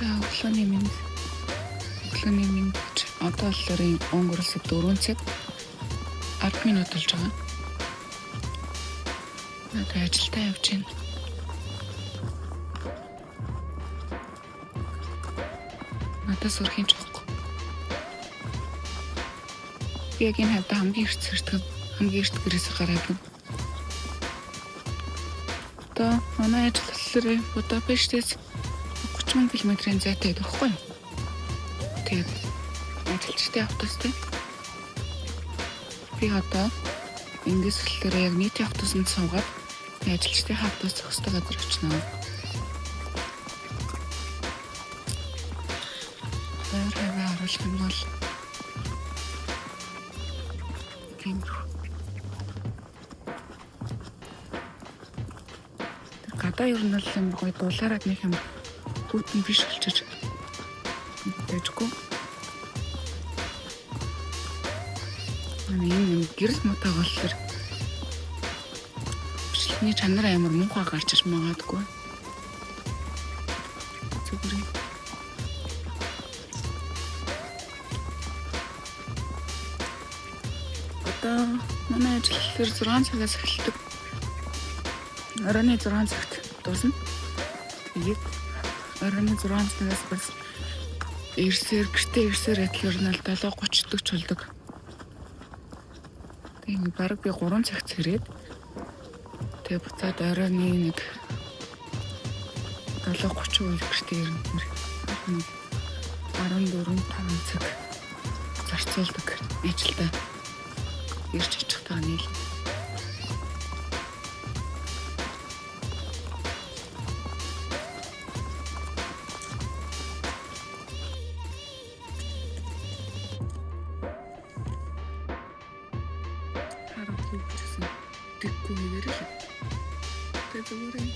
За, өглөөний мэнд. Өглөөний мэнд гэж одоо болохоор өнгөрөлсөд 4 цаг 10 минут болж байгаа. Одоо ажилдаа явж байна. Надаас өөр хэн ч байхгүй. Би яг энэ хавьд хамгийн эрт сэрдэг, хамгийн эрт гэрээсээ гараад байна. Одоо манай ажил болохоор Будапештээс 30 км-ийн зайтай байдаг байхгүй юу? Тэгээд ажилчдын автобустай. Би одоо эндээс болохоор яг нийтийн автобусанд суугаад ажилчдын автобус зогсдог газар очино. Ойр хаваа харуулах юм бол тиймэрхүү. Тэр гадаа ер нь бол юм гоё дулаараад нэг юм хүйтэн биш болчихож дайжгүй. Манай энэ юм гэрэл муутай болохоор бичлэгний чанар амар муухай гарч ир магадгүй. Зүгээр юм. Одоо манай ажил болохоор 6 цагаас эхэлдэг. Оройн 6 цагт дуусна. Тэгээд оройн 6 цагаас бас ирсээр гэртээ ирсээр адил ер нь л 7:30 40 болдог. Тэгээд бараг би 3 цагт сэрээд тэгээд буцаад оройн нэг 7:30 үе гэртээ ирнэ. 14 5 цаг зарцуулдаг ажилдаа ирж очихтойгоо нийл. Харах юу гэсэн тэггүй хэвээр л. Тэгээ зүгээр юм.